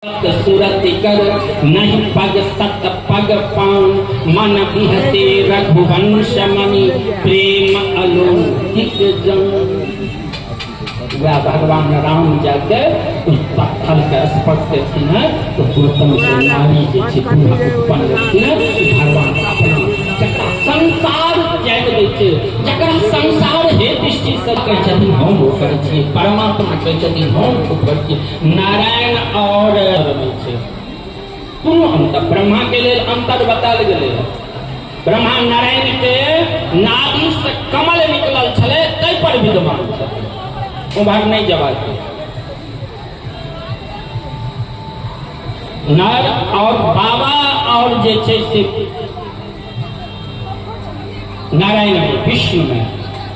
सुरति कर नहीं पग सत पग पाऊं, मन बिहसे रघुवंश मणि प्रेम अलौकिक जन। वह भगवान राम जाके उस पत्थर के स्पर्श करथिन है तो गौतम के नारी जे छै पुनः उत्पन्न भेलखिन है। भगवान अपना जकरा संसार त्याग दै छै, जकरा संसार हे दृष्टि से कहै छथिन हम ओ करै छियै, परमात्मा कहै छथिन हम ओ करै छियै। नारायण और नहि छै कोनो अंतर, ब्रह्मा के लेल अंतर बतायल गेलै। ब्रह्मा नारायण के नाभि से कमल निकलल छलै ताहि पर विद्यमान छथिन, उम्हर नहि जबाक। नर और बाबा और जे छै से नारायण में विष्णु में,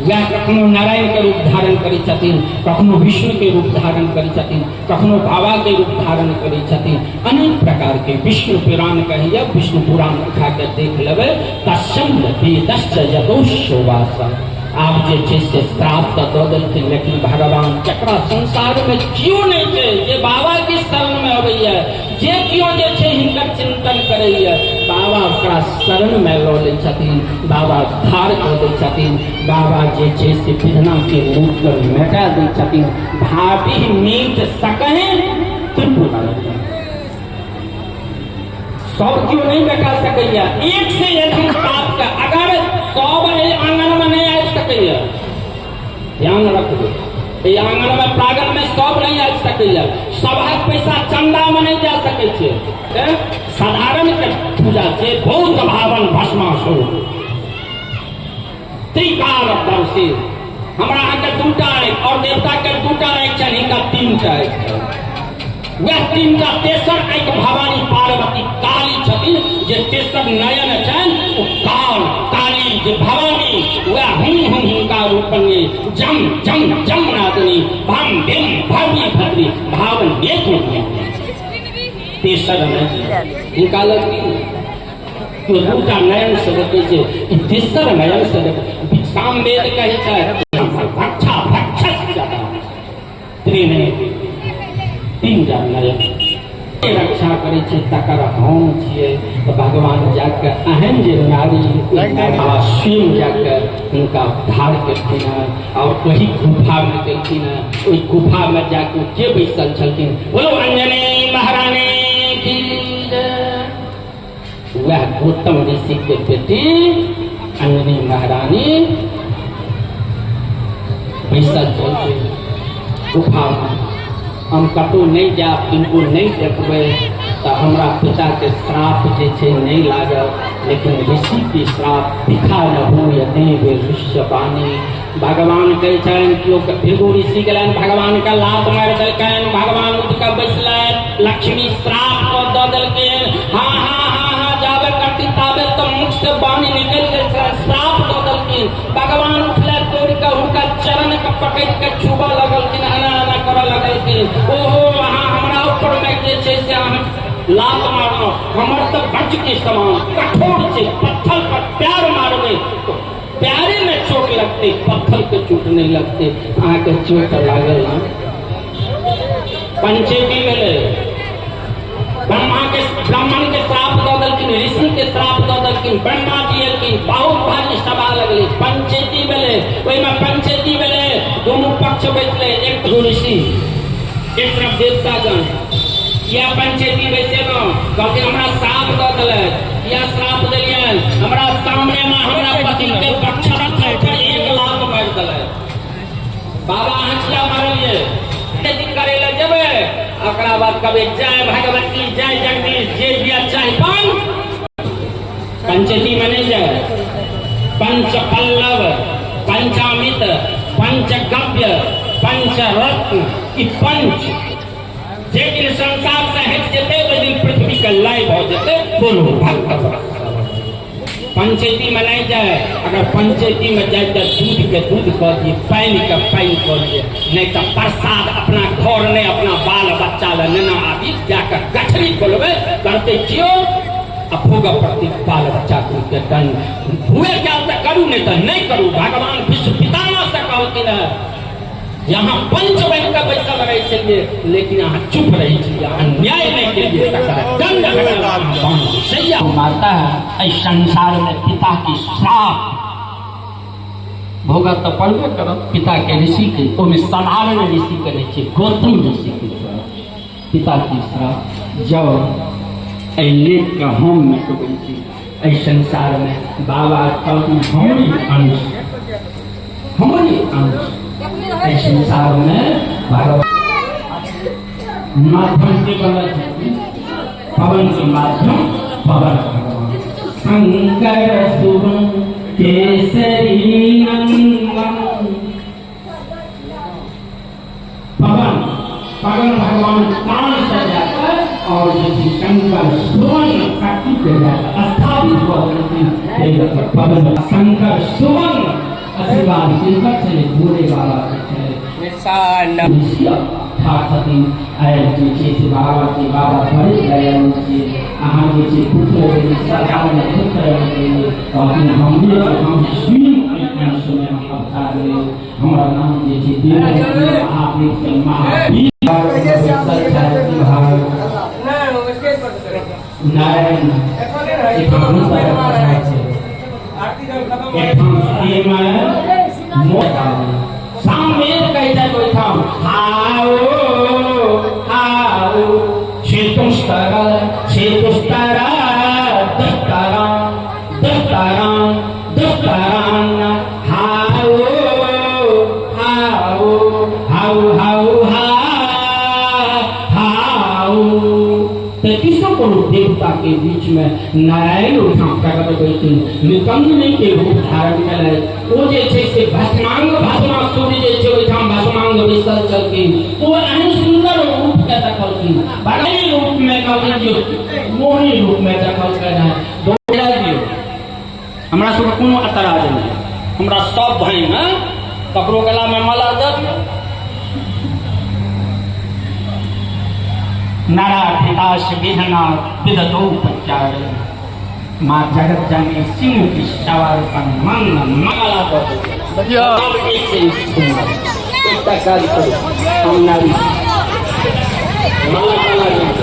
वएह कखनो नारायण के रूप धारण करै छथिन, कखनो विष्णु के रूप धारण करै छथिन, कखनो बाबा के रूप धारण करै छथिन। अनेक प्रकार के विष्णु पुराण कहैया, विष्णु पुराण उठा के देख लेबै। तस्म वेदश्च यदोश्वास। आब जे छै से श्राप तऽ दऽ देलखिन, लेकिन भगवान जकरा संसार में केओ नहि छै जे बाबा के शरण में अबैया, जे केओ जे छै हिनकर चिंतन करैया, बाबा ओकरा शरण में लऽ लै छथिन, बाबा उद्धार कऽ दै छथिन, बाबा जे छै से विधना के रूप के मेटा दै छथिन। भाभी मीट सकहे त्रिपुरा सब केओ नहीं मेटा सकैया। एक से एक हम पाप के अगर सब एहि आंगन में नहीं आबि सकैया, ध्यान रखबै, एहि आंगन में प्रांगण में सब नहीं आबि सकैया, सबहक पैसा चंदा में नहीं जा सकै छै। साधारण के पूजा छै बहुत भावन भस्मासुर त्रिकाल दर्शी। हमरा अहाँके दूटा आँखि और देवता के दूटा आँखि छनि, हिनका तीनटा आँखि छनि। वएह तीनटा तेसर आँखि भवानी पार्वती काली छथिन, जे तेसर नयन छनि ओ काल काली जे भवानी, वएह हुं हुं हुनका रूपनी जम जम जम नादनी भम भीम भव्य भद्री भावन नेत्र तेसर नयन हिनका लग तो दूटा नयन से देखै छै, ई तेसर नयन से देखै। सामवेद कहै छै भक्षा भक्षस त्रिनेत्र तीनटा नयन रक्षा करै छै तकर हम छियै। तऽ भगवान जाके एहन जे नारी स्वयं जाके हुनका उद्धार केलखिन हँ और ओहि गुफामे गेलखिन हँ। ओहि गुफामे जाके के बैसल छलखिन? बोलो अंजनी महारानी की जय। वह गौतम ऋषि के बेटी अंजनी महारानी बैसल छलखिन गुफामे। हम कतहु नहि जायब, किनको नहि देखबै तऽ हमरा पिताके श्राप जे छै नहि लागत, लेकिन ऋषिके श्राप भिखा न हो देव ऋष्य वाणी। भगवान कहै छनि केओ भृगु ऋषि गेलनि, भगवानके लात मारि देलकनि, भगवान उठि कऽ बैसलनि, लक्ष्मी श्राप कऽ दऽ देलखिन। हाँ हाँ हाँ हाँ जाबे करती ताबे तऽ मुख से वाणी निकलि गेल छलनि, श्राप दऽ देलखिन। भगवान उठलथि, दौड़ कऽ हुनका चरण के पकड़ि कऽ छुबऽ लगलखिन, एना एना करऽ लगलखिन। ओहो अहाँ हमरा ऊपर मे जे छै से अहाँ लात मारलहुँ, हमर तऽ वज्र के समान कठोर छै, पत्थर पर पैर मारबै तो पैरे में चोट लगते, पत्थर के चोट नहीं लगते। अहाँके चोट लागल ना? पंचेती भेलै, ब्रह्मा के ब्राह्मण के श्राप दऽ देलखिन, ऋषि के श्राप दऽ देलखिन, ब्रह्मा जी एलखिन, बहुत भारी सभा लगलै, पंचेती भेलै। ओहिमे पंचेती भेलै, दुनू पक्ष बैठलै, एक ऋषि एक तरफ देवतागण। किया पंचेती बैसेलहुँ? कहलखिन हमरा श्राप दऽ देलथि। किया श्राप देलियनि? हमरा सामने मे हमरा पति के पक्ष पर एक लात मारि देलथि। बाबा अहाँ किया मारलियै? करे लए जेबै, ओकरा बाद कहबै जय भगवती जय जगदीश, जे दिया चाहे पान। पंचेती में नहीं जाए। पंच पल्लव, पंचामित, पंचगव्य, पंचरत्न, ई पंच जे दिन संसार से हटि जेतै ओहि दिन पृथ्वी के लय भऽ जेतै। बोलो भक्त पंचैती में नहीं जाए। अगर पंचैती में जाए तो दूध के दूध कऽ दिए, पानि के पानि कऽ दिए, नहीं तो प्रसाद अपना घर नहीं अपना बाल बच्चा ले नेना आदि जाकर गठरी खोलबै करते क्यों आ भोग पड़ती बाल बच्चा के दंड हुए क्या तो करू, नहीं तो नहीं करू। भगवान विश्व पितामह से कहलखिन है जे अहाँ पंच बनि कऽ बैसल रहै छलियै, लेकिन अहाँ चुप रहै छलियै, अहाँ न्याय नहि केलियै, तकर दंड भेटल अहाँ बान्ह। माता एहि संसार में पिता के श्राप भोगत तऽ पड़बे करत। पिता के ऋषि के, ओहिमे साधारण ऋषि के नहि छै, गौतम ऋषि के पिता के श्राप। जब एहि लेख के हम मिटबै छी एहि संसार में, बाबा तब हमरे अंश, हमरे अंश एहि संसार में भगवान माध्यम के बनल छथिन, पवन के माध्यम पवन भगवान। शंकर सुवन केसरी नंदन, पवन पवन भगवान कान से जाकर और जे शंकर सुवन शक्ति के जाकर स्थापित भऽ गेलखिन। पवन शंकर सुवन आशीर्वाद किनकर छलै? भोले बाबा के छलै। ठाढ़ छथिन आइ जे छै से बाबा के, बाबा बड़े दयालु छियै, अहाँ जे छै पुत्र सरकारमे पुत्र देलियै। कहलखिन हमरे, हम स्वयं एहि अंशमे हम अवतार लेल, हमरा नाम जे छै देव महादेव से महावीर नारायण। एठाम सामवेद कहै छै ओहिठाम हाओ हाओ चतुस्तर चतुस्तर दस्तारा दस्तारा दस्तारान हाओ हाओ how how हा हाओ। 33 करोड़ देवता के बीच में नारायण ओहिठाम प्रकट होइथिन, निकंदनी के रूप धारण केलथि। ओ जे छै से भस्मांग भस्मासुर जे छै ओहिठाम भस्मांग बैसल छलखिन, ओ एहन सुंदर रूप के देखलखिन, भगवान रूप में कहलखिन जे मोहिनी रूप में देखलखिन हँ। दियौ, हमरा सबके कोनो एतराज नहि, हमरा सब भाई में ककरो गला में माला दऽ दियौ। नाराधिदास विधना विदतो उपचार, माँ जगत जानी सिंह की सवार पर मंग माला दऽ दियौ। सब एक से एक सुंदर। एकटा काज करू, हम नारी माला माला।